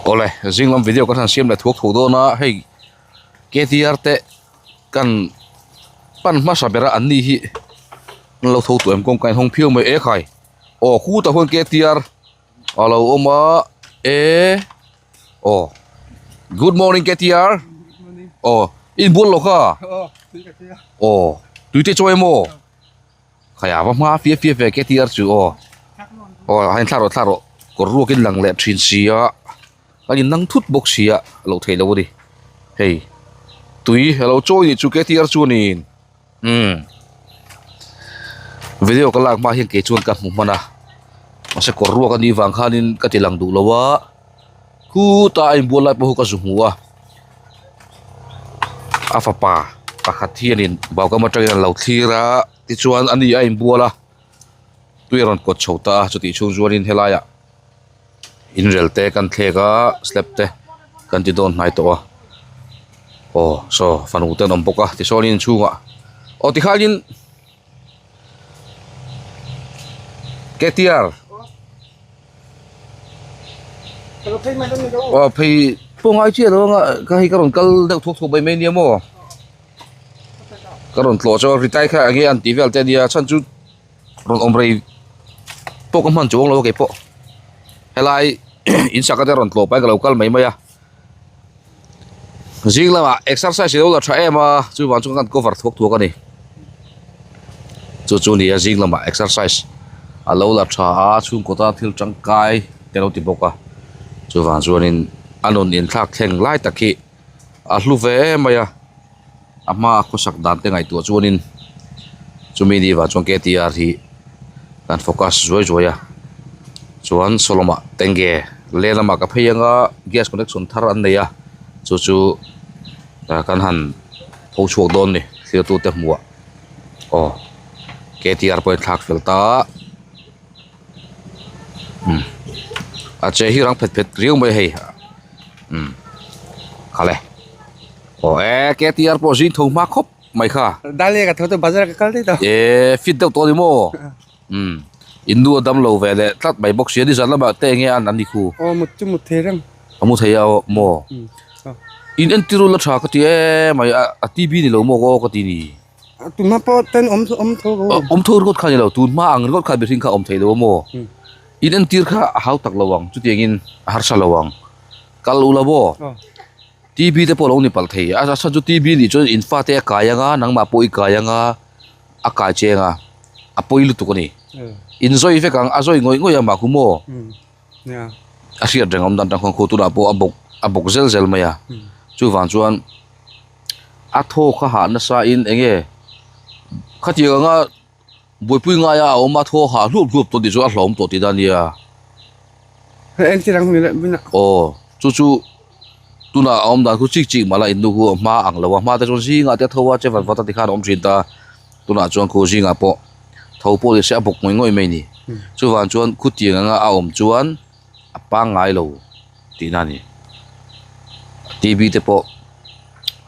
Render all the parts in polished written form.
Awle zing lam video kan han siam leh thuak tho dawn a hei K T R te kan pan hmasa bera an ni hi an lo tho tawh em kawngka in hawng phiau mai e khai aw khutah khuan K T R a lo awm a e aw good morning K T R aw i inbual lo kha aw tui te chawi emaw. Khaia va hma fia fia ve KTR chu aw aw a in thla rawh thla rawh kawr ruak in lang leh thin si a a in nang thut bawk si a a lo theih loh a ni hei tui a lo chawi nih chu KTR chuanin umm video ka lak hma hian kei chuan ka hmu hman a mahse kawr ruak a nih vang khanin ka ti lang duh lo a khutah a inbual lai pawh ka zu hmu a. A fapa pakhat hianin balcony atangin a lo thlir a tichuan ani a inbual a tui a rawn kawt chho ta a chutih chhung chuanin helaiah inrel te kan thlek a slab te kan ti dawn hnai tawh a aw saw fanu te an awm bawk a tichuanin inchhungah aw tikhanin K T R aw phei pawh ngai chiah lo anga ka hei ka rawn kal deuh thuak thuak mai mai nia maw ka rawn tlawh chu ri tai kha enge an tih vel te ania chhan chu rawn awm rei pawh ka hman chuang lo a keipawh helai in sak ate rawn tlawh pahin ka lo kal mai mai a zing lamah exercise ilo la tha em a chuvang chuan kan cover thuak thuak a ni chu chu a ni a zing lamah exercise a lo la tha a chhungkaw tan thil tangkai te lo ti bawk a chuvang chuanin a nun inthlak thleng lai tak hi a hlu ve em mai a a hmaa khawsak dan te ngaihtuah chuanin chumi ni vang chuan K T R hi kan focus zuai zuai a chuan saw lamah tenge lehlamah ka phei anga gas connection thar an nei a chu chu kan han pho chhuak dawn a ni thlir tute hmuh ah aw K T R pawh a inthlak fel ta umm a che hi rang phet phet riau mai a hei umm khale aw e K T R pawh zing tho hma khawp mai kha Dale ka tho chu bazar ka kal daih tawh e fit deuh tawh a ni maw umm in nu a dam lo ve leh tlat mai bawk si a nizan lamah te enge an an ni khu aw mut chu mut thei reng a mu thei a aw maw in entir ula tha ka ti em mai a T B ni lo maw aw ka ti ni. Tun hma pawh ten awm awm tho ko. Awm tho ringawt kha ni lo, tun hma ang ringawt kha mihring kha awm thei lo a maw? In entir kha a hau tak lo ang, chutiangin a harsa lo ang. Kal u la maw? TB te pawh lo ni palh thei, a chhan chu TB nih chuan in fate a kai ang a, nangmah pawh i kai ang a, a kai cheng a, a pawi lutuk a ni. In zawi vek ang, a zawi ngawih ngawih a mah khu maw? A hriat reng awm dan tang khuan khu tunah pawh a bawk a bawk zel zel mai a, chuvang chuan. A thaw kha hah nasa in enge khatiang anga buaipui ngaia a awm a thaw hah hlup hlup tawh tih chu a hlawm tawh tih dan ania. Aw chu chu tunah a awm dan khu chik chik mah la in nu khu a hma ang lo a hma te chuan zingah te a tho a che vat vat a tikhan a awm thin ta tunah chuan khu zingah pawh tho pawh ni se a bawk ngawih ngawih mai a ni chuvang chuan khutiang anga a awm chuan a pangngai lo. Tihna a ni. T_V te pawh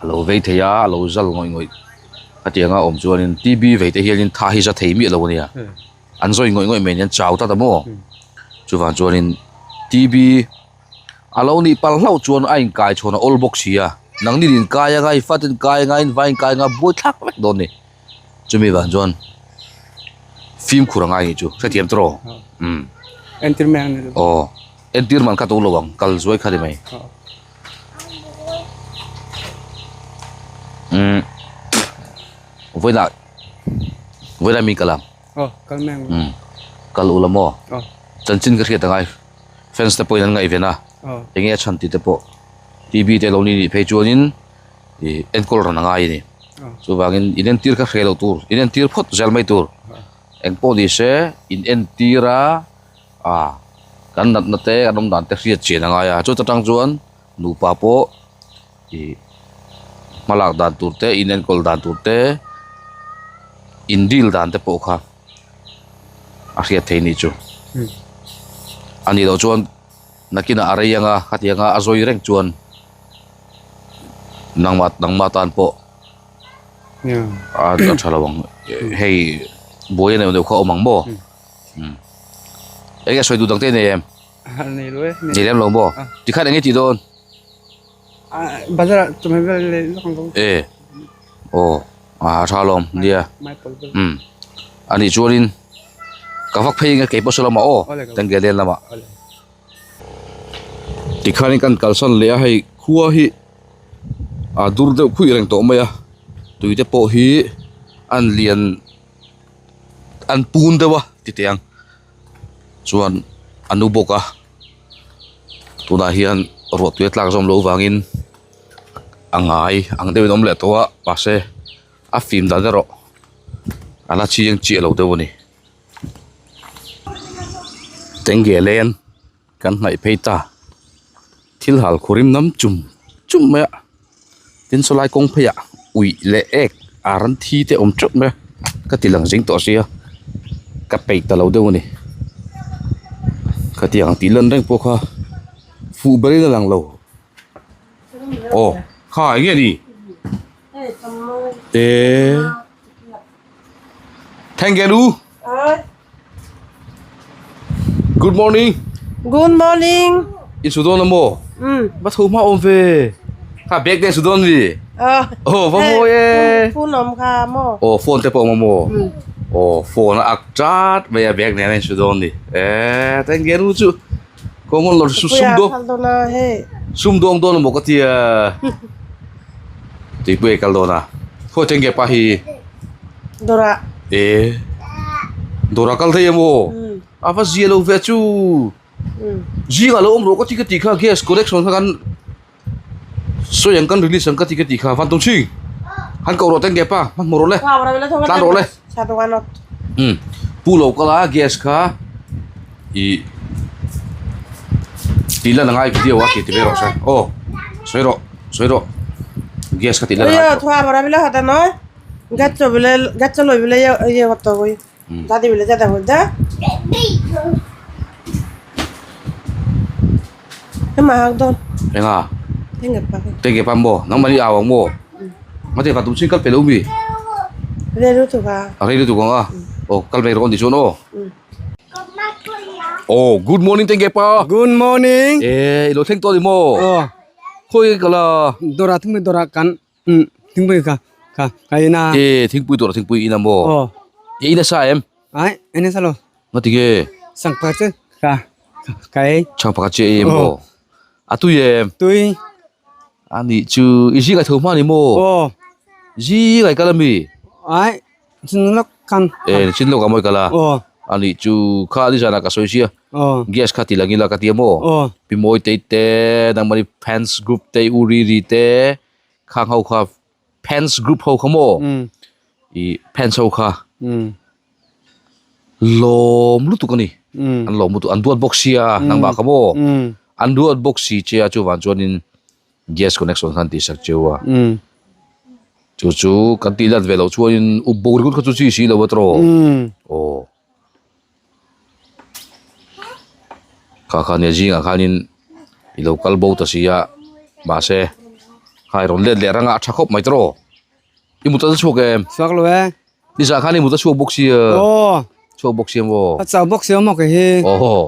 a lo vei thei a, a lo zal ngawih ngawih khatianga awm chuanin T_V vei te hianin tha hi za thei miah lo a nia. An zawi ngawih ngawih mai nen chau tlat a maw? Chuvang chuanin T_V a lo nih palh hlauh chuan a inkai chhawn a awl bawk si a, nangni in inkai anga, i fate inkai anga, in vai inkai anga buai thlak vek dawn a ni. Chumi vang chuan fimkhur a ngai nih chu hrethiam tawh rawh. Umm. Entir mai ang ni lo. Aw. Entir man kha to lo ang kal zuai kha ni mai. Umm. Vawiinah vawiinah mi kal ang. Aw kal mai ang. Umm. Kal ula maw? Aw. Chanchin ka hriat angai fans te pawhin an ngaihven a. Aw. Enge a chhan tih te pawh T_V te lo ni nih phei chuanin. Ih enkawl rawn a ngai a ni chuvangin in entir kha hre loh tur in entir phawt zel mai tur engpawh ni se in entir a ah kan natna te kan awm dan te hriat chian a ngai a chuta tang chuan nupa pawh ih hmalak dan tur te in enkawl dan tur te in deal dan te pawh kha a hriat theih a nih chu a nih loh chuan. Nakinah a rei anga khatianga a zawi reng chuan nangmah nangmah tan pawh a tha lo ang hei buai a neuh neuh kha a awm ang maw enge sawi duh dang te nei em? Nei lo e. Nei lem lo maw? Tikhan eng nge tih dawn? Bazar ah chawhmeh vel leh lawk ang ka. E. Aw a tha alawm nia. Umm anih chuanin ka vak phei nge kei pawh saw lamah aw Tengge len lamah. Tikhanin kan kalsan leh a hei khua hi a dur deuh khuih reng tawh mai a tui te pawh hi an lian an pun deuh a ti teh ang chuan a nu bawk a tunah hian ruah tui a tlak zawm loh vangin a ngai ang deuhin a awm leh tawh a mahse a fim dan erawh a la chiang chiah lo deuh a ni. Tengge len kan hnaih phei ta thil hal khurim nam chum chum mai a tin sawlai kawng pheiah uih leh ek a ran thi te awm teuh mai a ka ti lang zing tawh sia ka peih ta lo deuh a ni khatiang tih lan reng pawh kha fuh berin a lang lo aw kha eng nge ni e thank you good morning Good morning. In su dawn a maw? Mm. Va tho hma awm ve. Kha bag te su dawn mi? Ờ. Oh, va mawi e. Phone awm kha maw? Oh, phone te pawh awm a maw? Oh, phone a ak chat mai a bag nen a in su dawn ni. Eh, thank you chu. Common lo su sum do. Sum dawng dawn maw ka tia. Tuipui kal dawn a. Khawi tengge pa hi. Dawrah. E. Dawrah kal thei emaw. A va zia lo ve chu. Zingah lo awm rawh ka ti ka ti kha gas connection kha kan sawi ang kan release ang ka ti ka ti kha van tum ching. Han koh rawh tengge pa hmanhmawh rawh le. Tlan rawh le. Um pu lo kal a gas kha ih tih lan angai video a ti ti ve rawh se aw sawi rawh sawi rawh gas kha tih lan angai Enga tenge pa maw nangmah ni au ang maw mate va tum chin kal pe lo mi a rei lutuk ang a aw kal ve rawh an tih chuan aw. Oh, good morning tenge pa. Good morning. Eh, ilo thleng tawh ni maw? Oh. Khawi ka la. Dora thingpui dora kan um thingpui ka ka ka ina. Eh, thingpui dora thingpui ina maw? Oh. E ina sa em? Ai, ina sa lo. Ngati ge? Sang pa che ka ka ei. Chang pa che em maw? A tui em? Tui. Ani chu i zinga tho hma ni maw? Oh. Zinga kala mi. Ai, Chin lawk khan. E chin lawk a mawi kal a. Aw. Ani chu kha ni zan ah ka sawi sia. Aw. Gas kha ti lang ila ka ti a maw. Aw. Pi Mawi te te nangmahni fans group te U Ri Ri te khang ho kha fans group ho kha maw. Um. I fans ho kha. Um. Lawm lutuk a ni. Um. An lawm lutuk an duat bawk sia nangmah kha maw. Um. An duat bawk si che a chuvan chuanin gas connection khan tih sak cheu a. Um. Chu chu kan tih lat ve loh chuanin up bo ringawt kha chu chi si lo a tawh. Aw. Kha kha nia zingah khanin i lo kal bo ta si a mahse kha i rawn let leh ranga a tha khawp mai tawh. I mut a chhuak em? Chhuak lo e. Nizah khan i mut a chhuak bawk sia. Aw. Chhuak bawk sia maw? Ka chau bawk sia maw kei hi. Aw.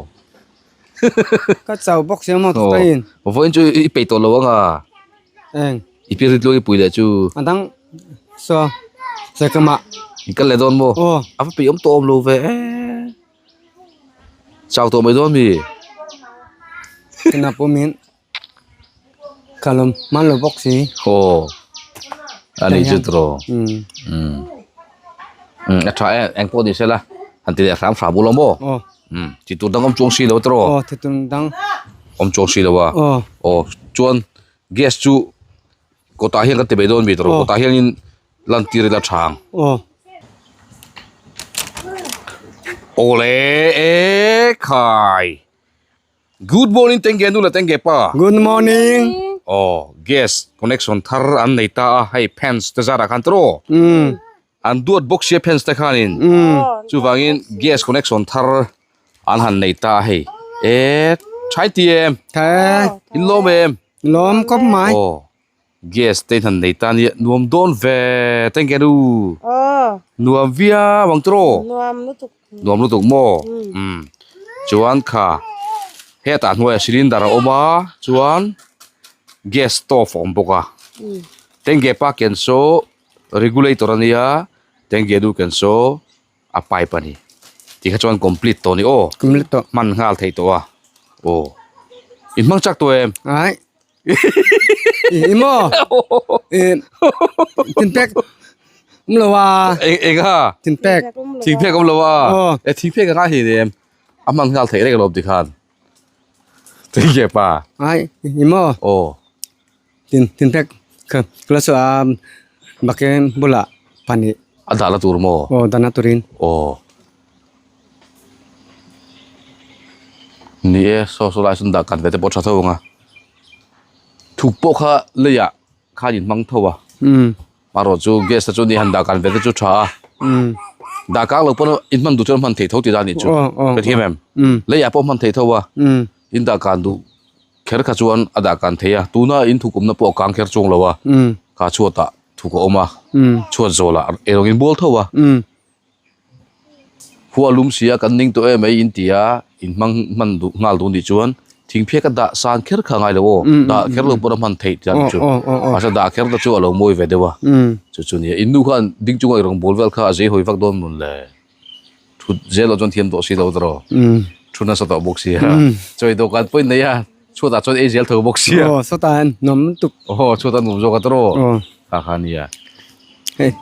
Ka chau bawk sia maw ka in. Vawiin chu i peih tawh lo ang a. Eng. I pian rit luang i pui leh chu. A dang saw Sekama. I kal leh dawn maw? Aw. A va peih awm tawh awm lo ve e. Chau tawh mai dawn mi? Tuna pawmin ka lawm hman lo bawk si. Aw. A ni chu tawh. Um. Um a tha e eng pawh ni se la han ti leh hram hram ula maw? Aw. Um ti tur dang awm chuang si lo tawh. Aw ti tur dang. Awm chuang si lo a. Aw. Aw chuan gas chu kawtah hian kan ti mai dawn mi tawh kawtah hianin lan tir ila tha ang. Aw. Awle e khai. Good morning tenge nu leh tenge pa. Good morning. Aw gas connection thar an nei ta a hei fans te zarah khan tawh. Um. An duat bawk sia fans te khanin. Um. Chuvangin gas connection thar an han nei ta a hei. E thai ti em? Thai. In lawm em? Lawm kawp mai. Aw gas te in han nei ta ania nuam dawn ve tenge nu. Aw. Nuam viau ang tawh. Nuam lutuk. Nuam lutuk maw? Um. Chuan kha. Hetah hnuaiah cylinder a awm a chuan gas stove a awm bawk a tengge pa ken saw regulator a nia tengge nu ken saw a pipe a ni tikha chuan complete tawh a ni aw Complete tawh. Hman nghal theih tawh a aw in hmang chak tawh em? Ai i maw i tinpek awm lo a Eng eng a tinpek thingphek awm lo a Aw. e thingphek a ngai hlei nem a hman nghal theih reng alawm tikhan tengge pa ai i maw aw Tin tin pek kha class a bake bulah pahnih A dahna tur maw? Aw dahna turin. Aw. Ni e, saw saw lai sawn dah kan ve te pawh tha tho ang a. Thuk pawh kha leiah khan in hmang tho a. Umm. Marawh chu gas te chu ni han dah kan ve te chu tha a. Umm. Dah kang lo pawn in hman duh chuan hman theih tho tih dan nih chu. Aw aw. Ka thiam em? Umm. Leiah pawh hman theih tho a. Umm. In dah kan duh kher kha chuan a dah kan thei a, tuna in thuk awmna pawh a kang kher chuang lo a, kha chhuatah thuk a awm a, chhuat zawlah erawng in bual tho a, khua lum si a kan ning tawh em mai in ti a, in hmang hman duh nghal duh nih chuan thingphiak a dah san kher kha a ngai lo aw, dah kher lo pawn a hman theih tih chu, mahse dah kher te chu a lo mawi ve deuh a, chu chu nia, in nu khan ding chunga i rawngbâwl vel kha a zei hawi vak dawn mawn le. Thut zel loh chuan thiam tawh si lo tawh thu nasa tawh bawk sia chawi dawhkan pawhin nei a chhuatah chuan ei zel tho bawk sia aw sawtah hian nuam lutuk aw chhuatah nuam zawk a tawh kha kha nia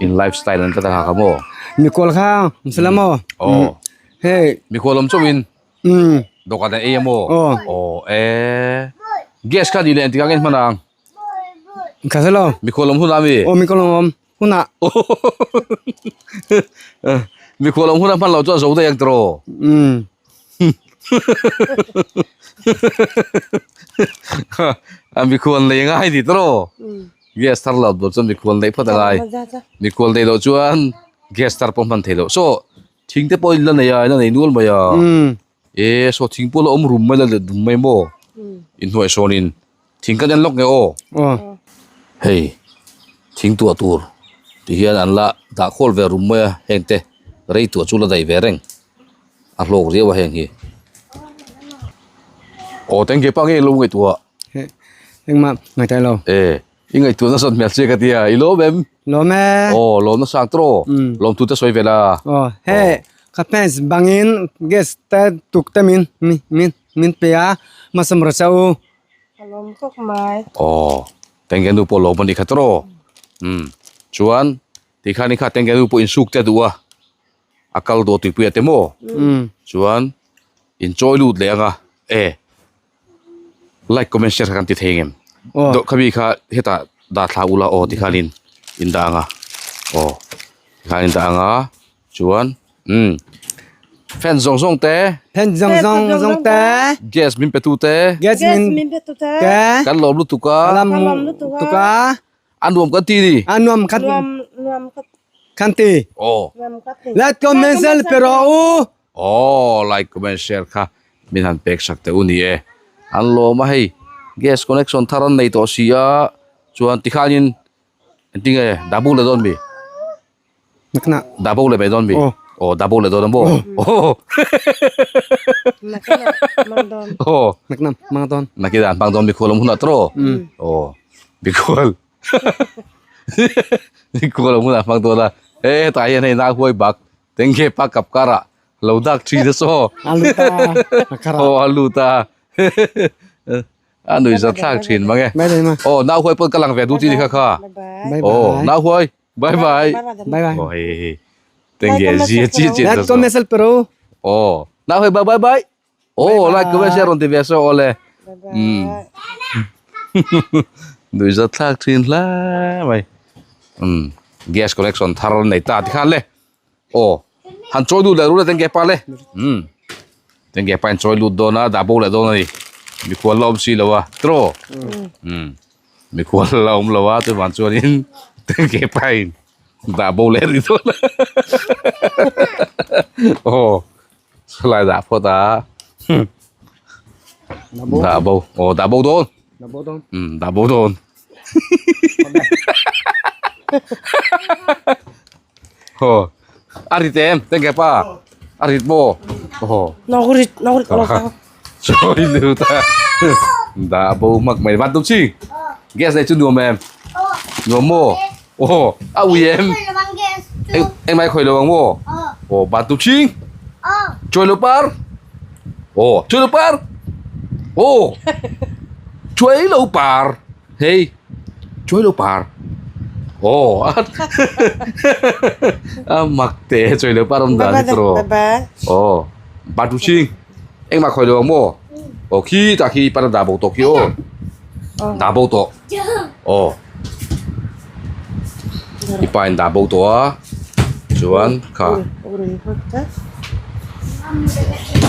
in lifestyle an tlat a kha kha maw mikhual kha awm sela maw aw hei mikhual awm chauhin dawhkan ah ei a maw aw e gas kha ni leh engtikah nge hman ang kha selo mikhual awm hunah ami aw mikhual awm Hunah. Mikhual awm hunah hman loh chu a zo daih ang tiraw? Umm. A mikhual nei ngai ni tiraw? Gas thar loh tur chuan mikhual neih phawt a ngai. Mikhual neih loh chuan gas thar pawh hman theih loh. Saw thing te pawh in la nei a, in la nei nual mai a. E saw thing pawh la awm rum mai la let rum mai maw? Inhnuai sawnin Thing kan en lawk nge aw. Hei thing tuah tur ti hian an la dah khawl ve rum mai a heng te rei tuah chu la daih ve reng a hlawk riau a heng hi. Aw teng ke pa nge lo ngaihtuah. Engmah ngaihtuah lo. E i ngaihtuah nasat hmel che ka tia i lawm em? Lawm e. Aw lawm nasa ang tawh lawm tu te sawi ve la. Aw hei ka fans bangin gas te tuk te min min min pe a hmasa mawrh che u. A lawm khawp mai. Aw, Tengge nu pawh lawm a ni kha tawh. Umm, chuan tikhan i kha Tengge nu pawh insuk te duh a, a kal duh a tuipui a te maw? Umm. Chuan inchawi lut leh ang a, e like comment share kha kan ti thei ang em? Aw. Dawh khami kha hetah dah thla ula aw tikhanin in dah ang a, aw tikhan in dah ang a. Chuan umm fan zawng zawng te. Fan zawng zawng zawng te. Gas min pe tu te. Gas min pe tu te. Kan lawm lutuk a. Kan lawm lutuk a. A nuam kan ti ni. A nuam kan kan ti. Aw. Like comment share pe rawh u. Aw like comment share kha min han pek sak teh u ni e. An lawm a hei gas connection thar an nei tawh si a chuan tikhanin engtinge dah buk leh dawn mi. Nakna. Dabo le mai dawn mi? Aw. Aw, dabo le dawn a maw? Aw. Nakna mang dawn. Aw. Nakna mang dawn. Nakina mang dawn mikhual awm hunah tawh. Aw. Mikhual. Mikhual awm hunah mang dawn a. E hetah hian hei nau huai bak tengge pa kap karah lo dak thin a saw. A lut a. Aw a lut a. A nui zat thlak thin mang e. Aw nau huai pawn ka lang ve duh chi ni kha kha. Aw nau huai. Bye bye. Bye bye. Oh hey hey. Tengge zia chi chi. Like comment share pero. Oh. Nau hey bye bye bye. Oh like comment share on ti ve so ole. Mm. Nui zat thlak thin hla mai. Um. Gas connection thar nei ta ti khan le. Oh. Han chawi lut leh ru le tengge pa le. Um. Tengge pa in chawi lut dawn a dah bo leh dawn ani. Mikhual la awm si lo a. Tro. Um. Mikhual la awm lo a chuvang chuanin ke pain dah bo leh rih dawn a aw chulai dah phawt a dah bo aw dah bo dawn um dah bo dawn aw a rit em tengke pa a rit maw aw Nau rit nau rit lo. Chawi lut a dah bo hmak mai van tum ching gas nei chu nuam em nuam maw aw a ui em eng engmah i khawi lo ang maw aw van tum ching chawi lo par aw chawi lo par aw chawi lo par hei chawi lo par aw a mak teh e chawi lo par awm dan hi tawh aw van tum ching. Engmah khawi lo ang maw? Aw khi tah khi pan a dah bo tawh khi aw. Dah bo tawh. Aw. I pa in dah bo tawh a. Chuan kha.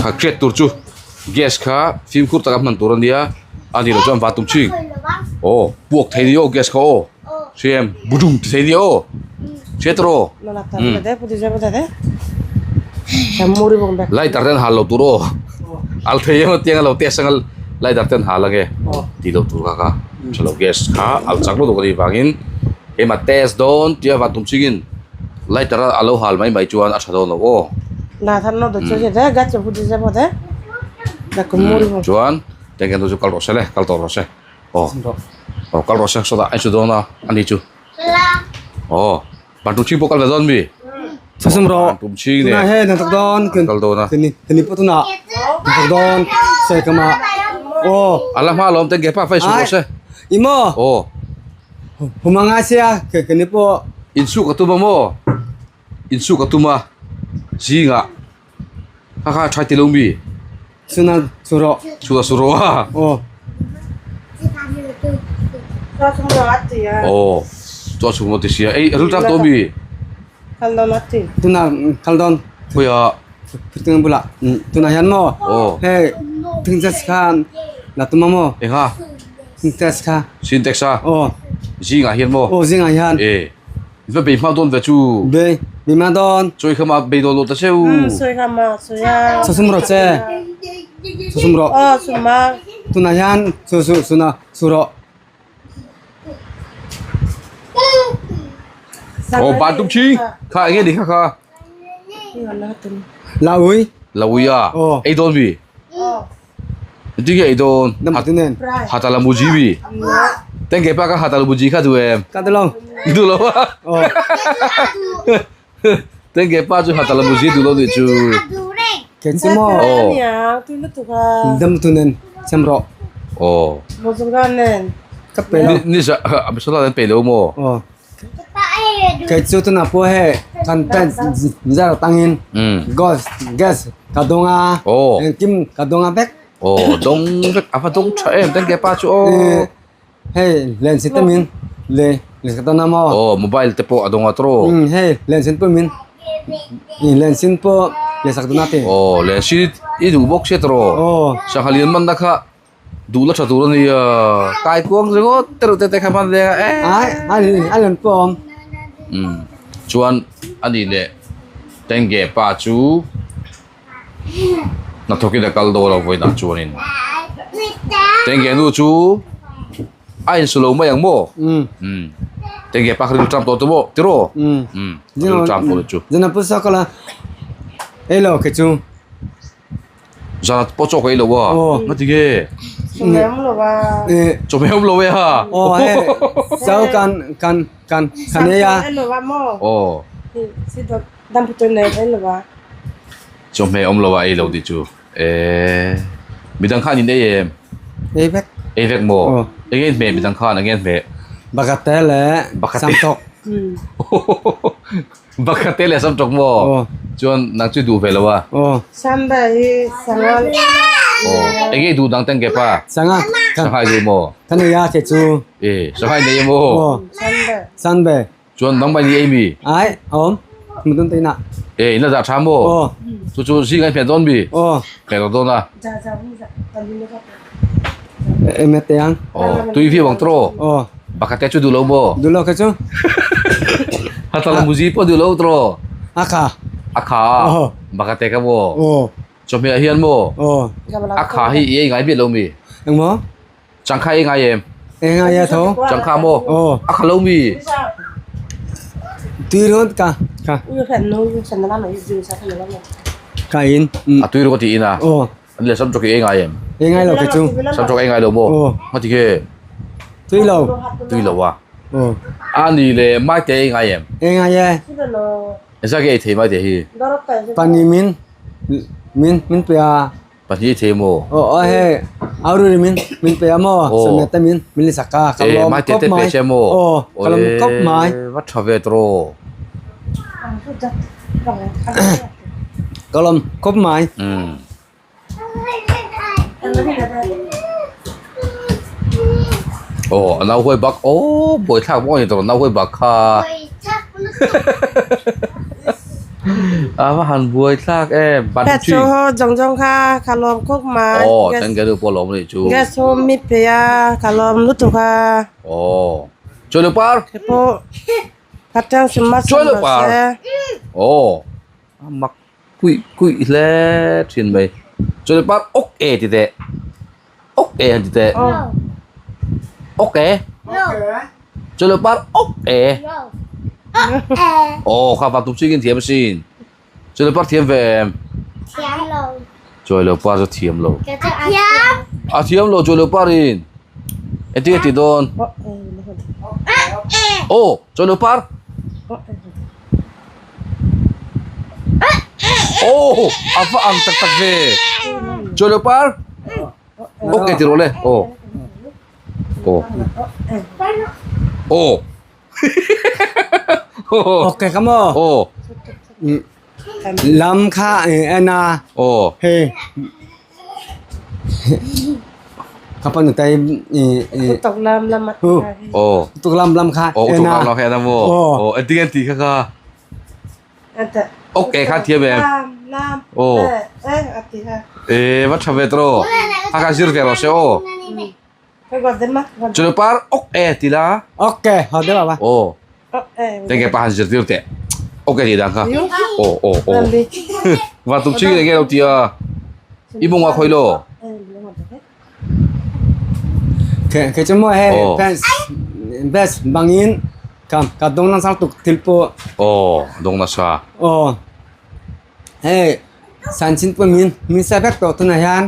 Kha hriat tur chu gas kha fimkhur taka hman tur a nia. A ni loh chuan va tum thin. Aw puak thei ni aw gas kha aw. Hriam budum ti thei ni aw. Hriat rawh. Umm. Lighter ten hal lo tur aw. Al thei emaw tiang a lo test anga lighter ten hal ange tih loh tur kha kha tha lo gas kha al chak lutuk a nih vangin keimah test dawn tia van tum chingin lighter a alo hal mai mai chuan a tha dawn lo aw. Chuan tengken chu kal rawh se le kal tawh rawh se aw aw kal rawh se sawtah a insu dawn a ani chu aw. Ban tum chhing pawh kal ve dawn mi? Sasum rawh. Ban tum chhing ne. Tuna he nan tak dawn. Kal dawn a. Tini tini pawh tuna tak dawn. Sai kama. Oh. Ala hma lawm ten ge pa fai su rawh se. Imo. Oh. Humanga sia ke kini pawh. Insu ka tum a maw? Insu ka tum a. Zingah. Kha kha tha ti lo mi? Suna su rawh. Suna su rawh a. Aw. Aw. Chaw chhung ti sia. Ei ril tang to mi? Tuna kal dawn. Khawiah? Tuna bulah. Tuna hian maw? Aw. Hei thingchas khan la tum a maw? Engha? Sintex kha. Sintex a? Aw. Zingah hian maw? Aw zingah hian. E. Va bei hma dawn ve chu. Bei, bei hma dawn. Chawi kha ma bei dawn lo ta cheu. Sawi kha ma sawi a. Sasum rawh che. Sasum rawh. Aw sum ma. Tunah hian su su suna su rawh. Aw ban tum chi. Kha enge ni kha kha. La ui. La ui a. Aw. Ei dawn mi. Engtin nge ei dawn? Dam tu nen. Hatala muji mi. Tengge pa ka hatala muji kha duh em? Ka duh lo. Duh lo a? Aw. Tengge pa chu hatala muji duh lo nih chu. Ke chu maw? Aw. Dam tu nen sem rawh. Aw. Ka pe lo. Ni za Abisala an pe lo maw? Aw. Kei chu tunah pawh hei kan tent zar atangin gas gas ka dawng a engkim ka dawng a vek. Aw dawng vek a va dawng tha em teng ke pa chu aw. Hei len si te min le le ka dawn a maw. Aw mobile te pawh a dawng a tawh. Hei len sin pawh min len sin pawh le sak dawn a ti. Aw len sin i duh bawk sia tawh. Aw. Sangha lian man na kha. Duh la tha tur a nia. Kai kuang ringawt te reuh te te kha hman ve a e. Ai ai a lem pawh a awm. Umm chuan a nih leh Tengge pa chu hnathawkin a kal dawn a vawiinah chuanin Tengge nu chu a insu lo mai ang maw? Umm Tengge pa kha rilru ṭam tawh te maw tiraw? Umm rilru ṭam tawh chu. Zan a pu sa kala ei lo kei chu. Zan pawh chaw ka ei lo a. Aw. Ngati nge? Chawhmeh awm lo a. Eh. Chawhmeh awm lo e ha. Aw he. Chaw kan kan kan kan ei a. Sam ei lo a maw? Aw. Si dawt dam putu nei ei lo a. Chawhmeh awm lo a ei lo tih chu. Eh. Midang khan in ei em? Ei vek. Ei vek maw? Aw. Eng nge in hmeh midang khan eng nge in hmeh? Bakate leh Bakate. samtawk. Bakate leh sam tawk maw? Aw. Chuan nang chu i duh ve lo a? Aw. Samba hi sanga. Aw. Enge i duh dang teng ke pa? Sanga. Sangha i duh maw? Ka nei a ke chu. E, sangha i nei a maw? Aw. Samba. Sanbe. Chuan nangmah ni ei mi? Ai, awm. Mutun te ina. E, ina dah tha maw? Aw. Chu chu zing ai hmeh dawn mi? Aw. Hmeh lo dawn a. Ja ja hu ja. Em te ang. Aw, tui viau ang tawh. Aw. Bakate chu duh lo maw? Duh lo kha chu. Hatala muzi pawh duh lo tawh. A kha. A kha. Aw. Bakate kha maw? Aw. Chawhmeh ah hian maw? Aw. A kha hi i ei ngai miah lo mi? Eng maw? Changkha ei ngai em? Ei ngai e tho. Changkha maw? Aw. A kha lo mi? Tui rawn ka ka. Ka in. A tui rawn ka ti in a? Aw. An le samchawk i ei ngai em? Ei ngai lo kei chu. Samchawk ei ngai lo maw? Aw. Ngati ke? Tui lo. Tui lo a. Aw. A ni le maite ei ngai em? Ei ngai e. Engzah ke ei thei maite hi? Pahnih min min min pe a. Pahnih ei thei maw? Aw aw hei aururi min min pe a maw? Aw. Sawmia te min min li sak a. Ka Eh lawm maite kawp te pe mai. che maw? Aw ka lawm kawp mai. Eh va tha ve tawh. Ka lawm kawp mai. Umm. Aw a nau huai bak aw buaithlak bawk a ni tawh nau huai bak kha a va han buaithlak em ban Gas chi ho zawng zawng kha ka lawm khawp mai aw teng ke nu pawh lawm a nih chu gas ho mi phei a ka lawm lutuk a aw chuan nu par pawh ka tang sum a chuan nu par aw a mak Kuih kuih hle thin mai. Chuan par awk e ti teh. Awk e han ti teh. Awk e. Chuan par awk e. Aw kha vang tum chingin thiam asin. Chuan par thiam ve em? Chuan lo par chu thiam lo. A thiam lo chuan lo par in. Engtin nge tih dawn? Aw chuan lo par. Aw a va ang tak tak ve chuan lo par ok ti rawh le aw aw aw Ok ka maw aw lam kha en a aw hei ka pa nutei aw tuk lam lam kha aw en tuk a lam lam kha en a maw aw engtin nge ti kha kha ok kha thiam em aw e va tha ve tawh a kha zir ve rawh se aw chu par ok e ti la ok haw deuh a aw tenge pa han zir tir teh ok tih dan kha aw aw aw va tum ching enge lo tia i mung a khawi lo Ke ke chu maw hei fans best bangin ka ka dawng nasa tuk thil pawh. Aw dawng nasa. Aw hei sanchin pawh min min sia vek tawh tunah hian.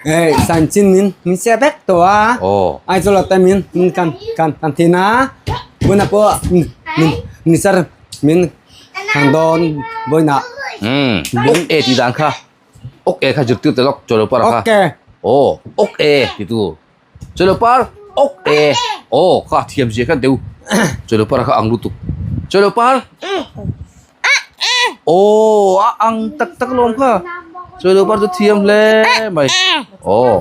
Hei sanchin min min sia vek tawh a. Aw. Aizawl ah te min min kan kan kan thin a. Bunah pawh min min ser min kan dawn vawiinah. Ok e tih dan kha. Ok e kha zirtir te lawk chawlh par kha. Ok. Aw ok e ti tu. Chawlh par ok e. Aw kha thiam zia khan deuh. Chawlh par kha ang lutuk. Chawlh par. Aw a ang tak tak lawm kha. Chawlh par chu thiam hle mai. Aw.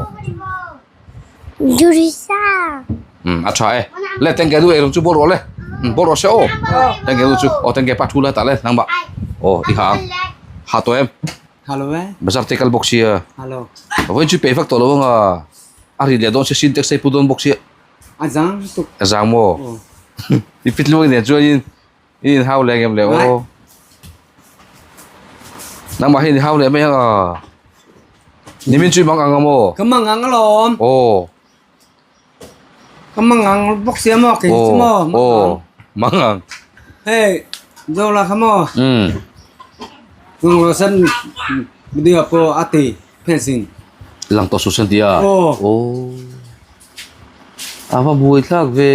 Um a tha e. Le tengke du eirawng chu bawr rawh le. Um bawr rawh se aw. Tengke du chu aw tengke pa thu la tah le nangmah. Aw i ha ang. Ha tawh em? Ha lo e. Bazar te kal bawk sia. Ha lo. Vawiin chu peih vak tawh lo ang a. A ri leh dawn sia sin taxi pu dawn bawk sia. A zang tuk. A zang maw? I fit luang nen chuan in I inhau leh ngem le aw. Nangmah hi inhau leh mai ang a. Nimin chu i mang ang a maw? Ka mang ang alawm. Aw. Ka mang ang bawk sia maw kei chu maw. Aw. Mang ang. Hei, zo la kha maw. Um. Nung lo sen video pawh a ti fencing. Lang tawh suh sen tia. Aw. Aw. A va buai thlak ve.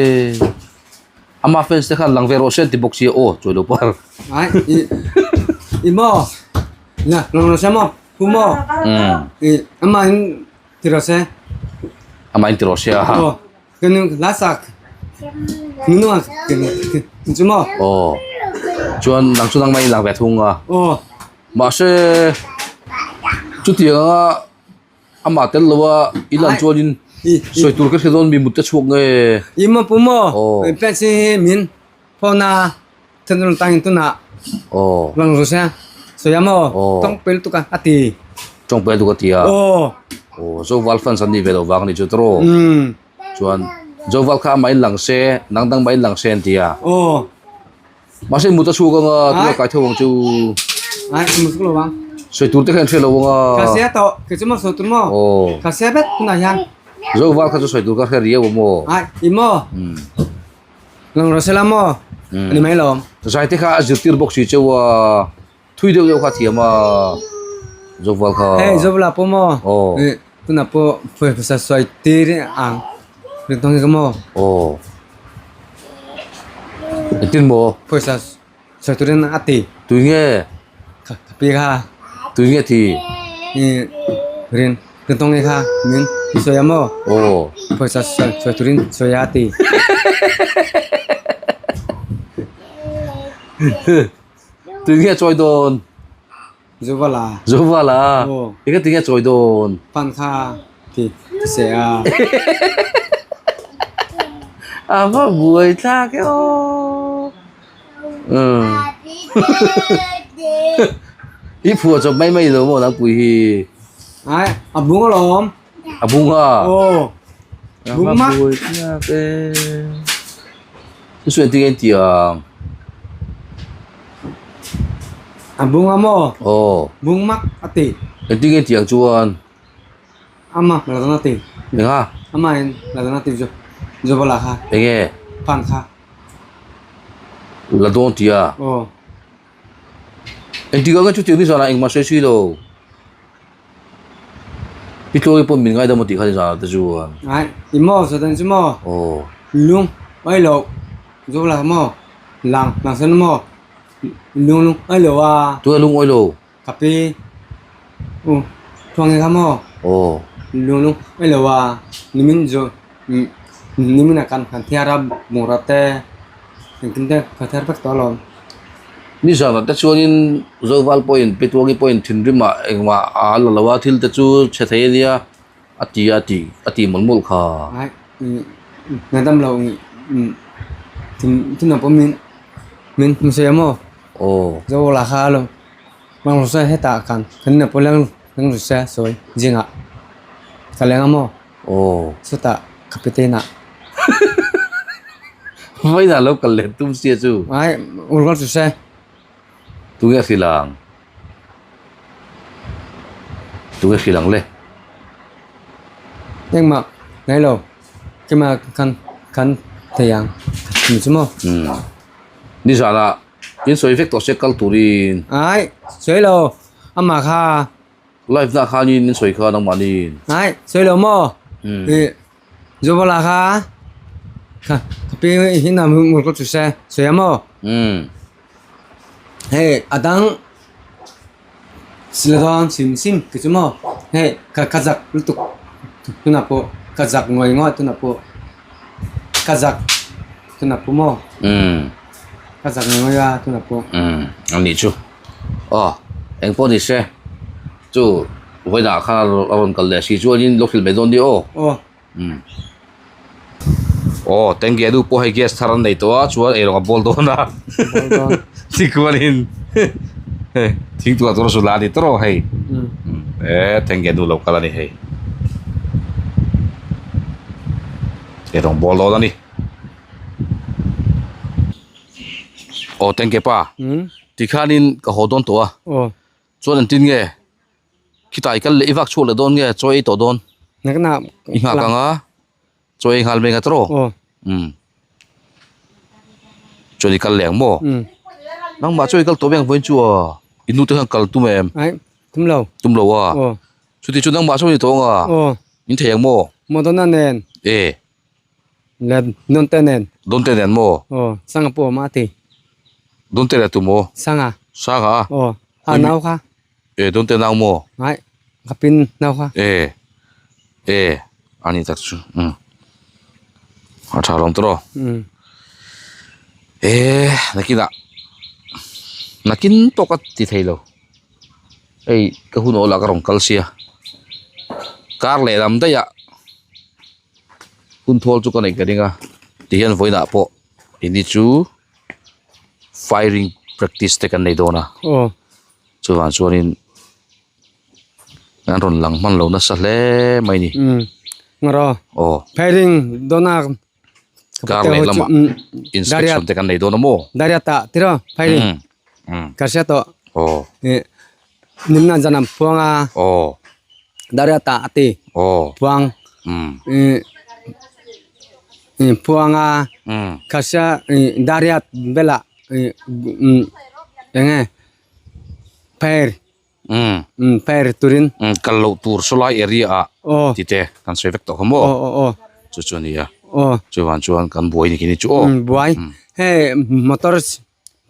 Ama fans te khan lang ve rawh se an ti bawk sia aw chuai lo par. Ai i i maw na lang rawh se maw pu maw i ama in ti rawh se. Ama in ti rawh se a. Aw kan la sak nu a kan chu maw. Aw chuan nang chu nangmah in lang ve thung a. Aw. Mahse chutiang anga Amah tel lo a i lan chuanin sawi tur ka hre dawn mi mut te chhuak nge. I maw pu maw pen si hi min phone a then rawn tangin tunah lang ru sia sawi a maw tawng pel tuk a a ti. Tawng pel tuk a ti a. Aw Zoval fans an nih ve loh vang a nih chu tawh. Chuan Zoval kha amah in lang se nang dang mah in lang se an ti a. Mahse mut a chhuak anga tunah kai tho ang chu. Ai mut chhuak lo ang. Sawi tur te kha in hre lo anga. Ka sia tawh kei chu maw sawi tur maw. Aw. Ka sia vek tunah hian. Zo val kha chu sawi tur ka hre riau a maw. Ai i maw. Lang rawh se la maw. Ani mai lawm. Zai te kha a zirtir bawk si cheu a. Thui deuh deuh kha a thiam a. Zoval kha. Hei Zovala pawh maw? Aw. Eh, tunah pawh pawisa sawi tir ang rin tawng hi ka maw? Aw. Engtin maw? Pawisa sawi turin a ti. Tui nge? Ka pi kha. Tui nge ti? Eh, rin rin tawng hi kha min sawi a maw? Aw. Pawisa sawi turin sawi a ti. Tui nge chawi dawn? Zuvala. Zuvala. Aw. Eng ati nge chawi dawn? Pan kha ti se a. A va buai thlak e aw. Umm. I phuah chawp mai mai lo maw nangpui hi? Ai, a bung alawm. A bung a. Aw. A va buai thlak e. Chu engtin nge an tih ang? A bung a maw? Aw. Bung mak a ti. Engtin nge an tih ang chuan? Ama la dawn a ti. Enga? Ama in la dawn a ti chu Jobala kha. Enge? Pan kha. La dawn tih a? Aw. Engtik ah nge chutiang nizanah engmah sawi si lo? I tluangi pawh min ngaidam a tih kha nizanah te chuan. Ai, i maw Satan chu maw? Aw. Lung ai lo, zo la maw? Lang, lang san maw? Lung lung ai lo a. Tunge lung awi lo? Ka pi. U, tluangi kha maw? Aw. Lung lung ai lo a, nimin zo, nimin ah kan kan thiar a bungrua te engtin te ka thiar vek tawh alawm. Nizanah te chuanin Zoval pawhin Petuangi pawhin thinrimah engmah a la lo a, thil te chu chhe thei a nia a ti a tih a tih mawlh mawlh kha. Ai ngaidam lo thin thinah pawh min min hmu se maw? Aw. Zovala kha lo mang ru se hetah kan kan inah pawh leng leng ru se sawi zingah ka leng a maw? Aw. Chutah ka pite inah. Vawiinah lo kal leh tum sia chu. Ai, urgal chu se. Tunge a hrilh ang? Tunge hrilh ang le? Engmah ngai lo. Keimah kan kan thei ang ni chu maw? Umm. Nizanah in sawi vek tawh se kal turin. Ai, sawi lo. Amah kha. Live na khanin in sawi kha nangmahniin. Ai, sawi lo maw? Umm. Zuvala kha kha pi hi na mur ko chu se se mo um hei adang siladon sim sim ki chu mo hei ka ka zak lutuk tuna pawh ka zak ngawih ngawih tuna pawh ka zak tuna pawh maw um ka zak ngawih ngawih a tuna pawh um ani chu aw engpawh ni se chu vawiinah khan a rawn kal leh si chuanin lo hrilh mai dawn nia aw aw Umm. Aw tengge nu pawh hei gas thar an nei tawh a chuan eirawng a bawl dawn a tikualin hei thing tuah tur a zul a ni tawrh hei e tengge nu lo kal a ni hei eirawng bawl dawn a ni aw tengge pa tikhanin ka haw dawn tawh a chuan engtin nge. Khitah i kal leh i vak chhuak leh dawn nge chaw ei tawh dawn? I nghak ang a, chaw ei nghal mai nga tawrh aw? Umm. Chuan i kal leh ang maw? Nangmah chaw i kal tawh mai ang vawiin chu a, i nu te khan kal tum em? Tum lo. Tum lo a? Chuti chu nangmah chaw i ni tawh ang a? In thei ang maw? Madonna nen. E. Le Donte nen. Donte nen maw? Aw, Sanga pawh a awm a ti. Donte leh tu maw? Sanga. Sanga a? Aw, a nau kha. E Donte nau maw? Ai, ka pin nau kha. E, e, ani tak chu. Um. A tha lawm tawh. Um. E, nakinah. Nakin pawh ka ti thei lo. Hei ka hun awlah ka rawn kal sia. Kar lehlam daih ah hun thawl chu ka nei ka ring a. Tihian vawiinah pawh ini chu firing practice te kan nei dawn a. Aw. Chuvang chuanin an rawn lang hman lo nasa hle mai ni. Umm ngaraw. Aw. Firing dawn a. Kar leh lamah inspection te kan nei dawn a maw? Daria ta tiraw firing. Umm. Ka hria tawh. Aw. Ih nimna zan an phuang a. Aw. Daria ta a ti. Aw. Phuang. Umm. Ih ih phuang a. Umm. Ka hria ih daria velah ih umm eng nge. Pair. Um fire turin. Um kal loh tur sawlai area ah Aw. tite kan sawi vek tawh kha maw? Aw aw aw. Chu chu a ni a. Aw. Chuvang chuan kan buai ni khi ni chu aw. Um buai. Hei motor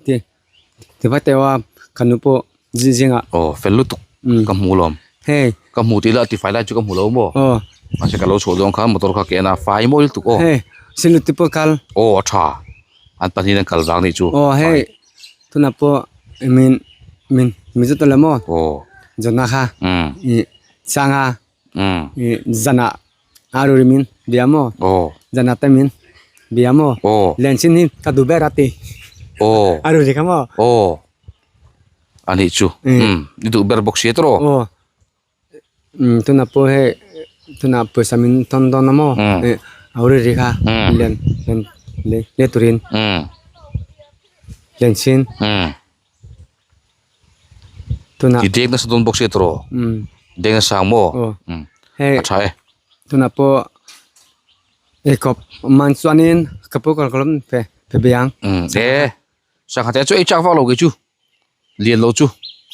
ti ti va teuh a ka nu pawh zing zingah. Aw fel lutuk ka hmu lawm. Hei. Ka hmu tih lah tifai lai chu ka hmu lo maw? Aw. Mahse ka lo chhuah dawn khan motor kha ke en a fai mawi lutuk aw. Hei siluti pawh kal. Aw a tha. An pahnihin an kal vang nih chu. Aw hei tunah pawh min min min zut la maw? Aw. Zawhna kha ih changa ih zanah a rui min bia maw? Aw. Zanah te min bia maw? Aw. Len chin hi ka duh ber a ti. Aw. A rui kha maw? Aw. Anih chu. I duh ber bawk sia tawh. Aw. Tunah pawh hei tunah pawisa min thawn dawn a maw eh a ri ri kha len len le turin len chin tunah I dek nasa dawn bawk sia tawh dek nasa ang maw hei a tha e tunah pawh eikhawp man chuanin ka pu ka lawm fe fe be ang e sangha te chu ei chak vak lo kei chu. Lian lo chu.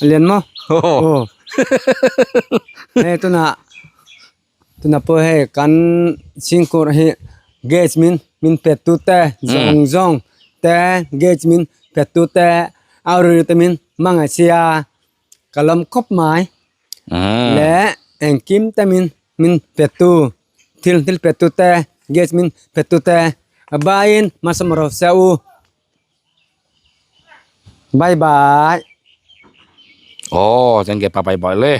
Lian maw? Aw. Hei tunah tunah pawh hei kan chhingkur hi gas min min pe tu te zawng zawng te gas min pe tu te a ri te min hmangaih sia ka lawm khawp mai leh engkim te min min pe tu thil thil pe tu te gas min pe tu te a baiin hmasa rawh se u. Bye bye. Aw thank you pa bye bye le.